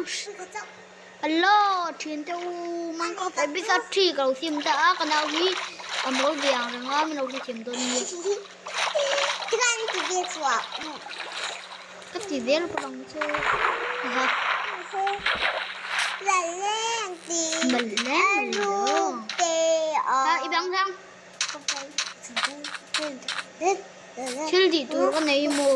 Hello thian te u Minecraft episode 3 ka lo siam ta a ka nau hi a mawl ve ang reng a min lo hrethiam dawn nia. Ka ti zel bawk ang che aha. Maleng maleng. Ha i bang thang. Thil tih tur ka nei maw?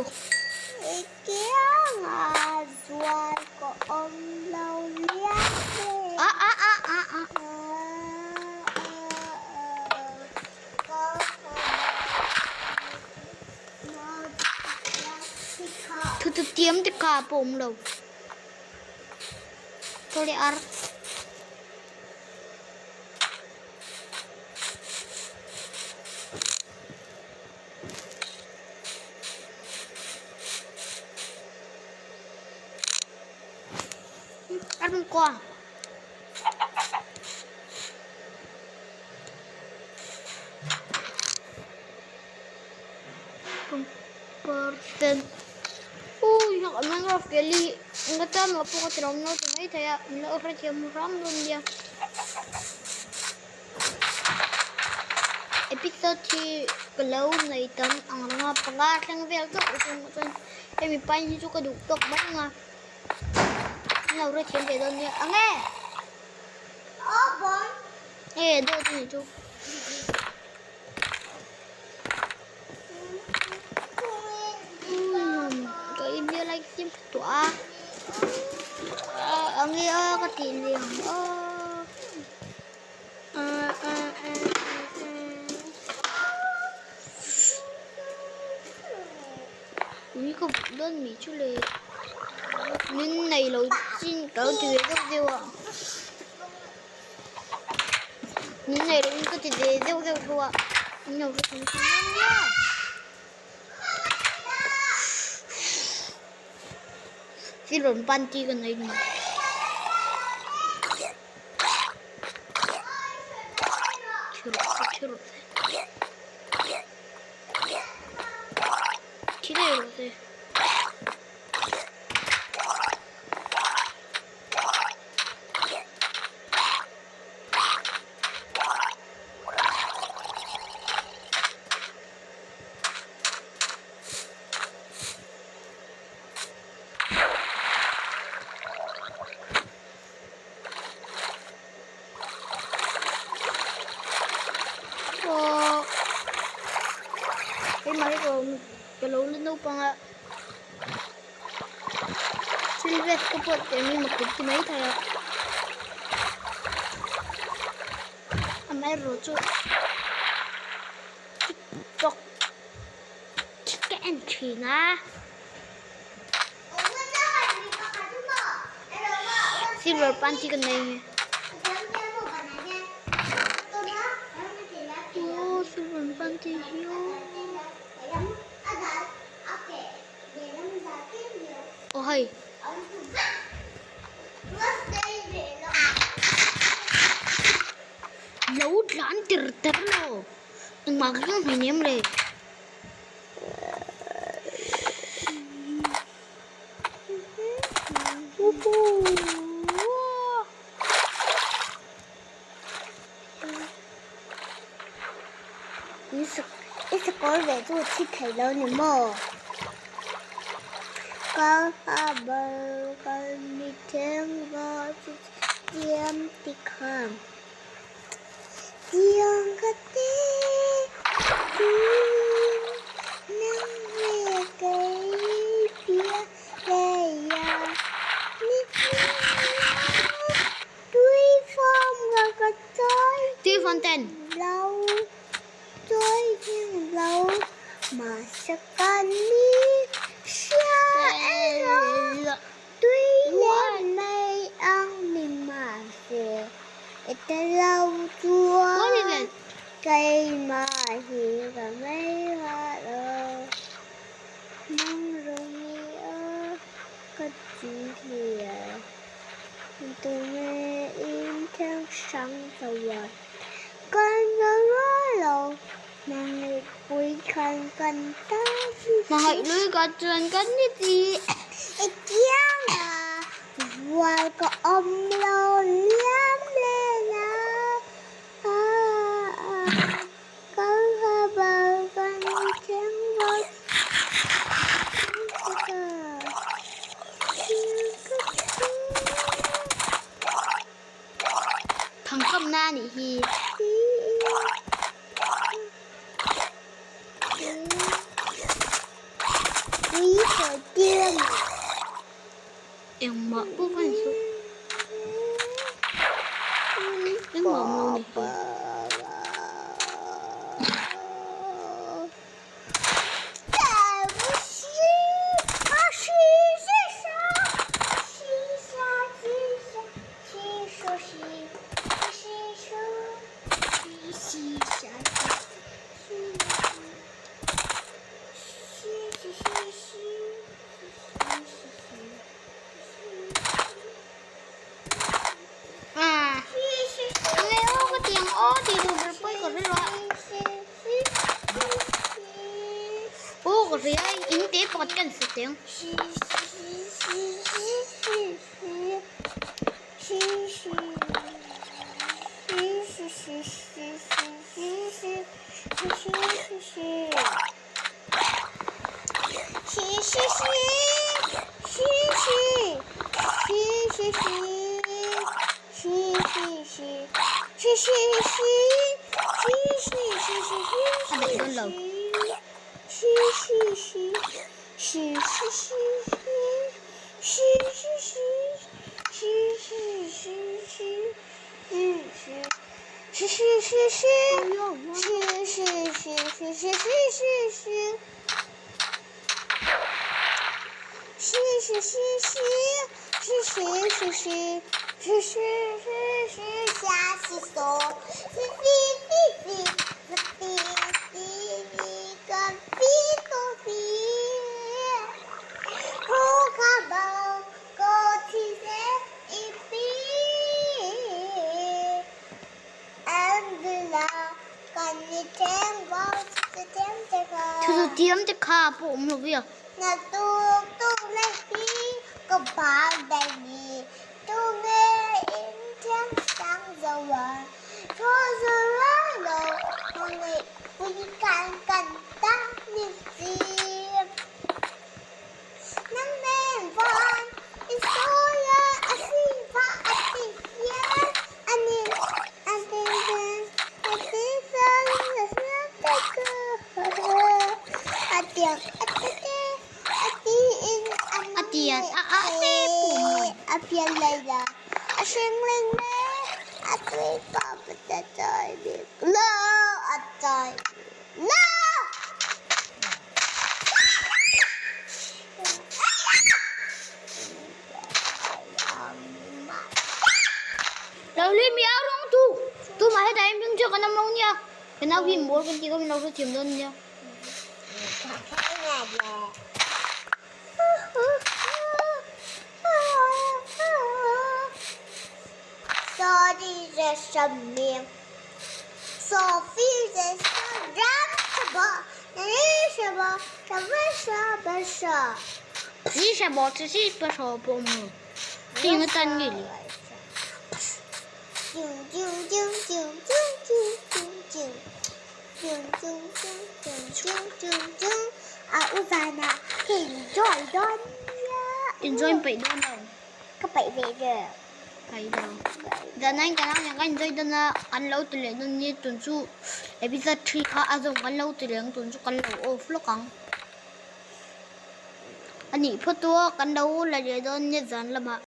A a a a a. Thu chu tiam te ka pawh awm lo. Sorry ar. Ăn qua percent. Ui, hak Minecraft kelly nga tan lo pawh ka ti rawm lo ti mai thei a min lo hrethiam ram dawn nia. Episode hi ka lo nei tam ang ranga panga thleng vel chauh a chungah chuan hemi pain hi chu ka duh tawk mai ang a min lo hrethiam ve dawn nia ang e. Nge dawt a nih chu. Ka india like sim tawh a a nge a ka tih leh ang a ui ka vut dawn mi chu le min nei lo chin ka lo ti ve deuh deuh a min nei lo in ka ti ve deuh deuh tho a min lo hre thei thei dawn nia. Thil rawn pan tih ka nei ni. Thi rawh se, thi rawh se. Thi daih rawh se. Aw keimah hi ka lo la naupang a. Thil vet ka pawh teh mi makut ti mai thei a. Amaherawhchu TikTok ka en thin a. Silver pan chi ka nei nge. Aw silver pan chi hi aw. Aw hei. Lo tlan tir ter lo. Engmah ka hriat hleinem le. I sakawr ve chu a thi thei lo ni maw? Kal a bal kal mi thleng va chu chiam ti khan chiang ka ti tin nang ve kei pia leia ni tui phong ga ka choi Tui fonten. Lo choi nhưng lo mà sẽ cần mi xa tui lên mây ăn mi mà về ta lâu chua cây mà hi và mây hoa lơ mong rồi ơ có chỉ lìa tôi nghe im theo sáng rồi con rối lộ mà người cuối khăn cần ta Mà hãy lưới có chuyện cần như gì Ý kiến là nih hi. Engmah pawh ka ni suh. Engmah awm lo ni hi. Ah, nge aw ka ti ang aw tih duh ber pawh i ka hre lo a. Aw ka hria a, in te pakhat ka insa teh ang. A daih dawn lo. Thu chu tiam te kha pawh awm lo via. A tian a a te pum Lo hlui mi au rawng tu tumah hetah hian hming chu kan awm lo nia ka nau hi mawl kan tih kha min lo hrethiam dawn nia. Ni sa bawk chu si pa saw pawh mu ting atan nge le. Enjoy peih dawn lo. Ka peih ve ve. Peih lo. Zan kan ang kan enjoy dawn a kan lo ti leh dawn nia tun chu episode 3 kha a zawng kan lo ti leh ang tun chu kan lo off lawk ang. Anih phawt chu kan lo la leh dawn nia zan lamah.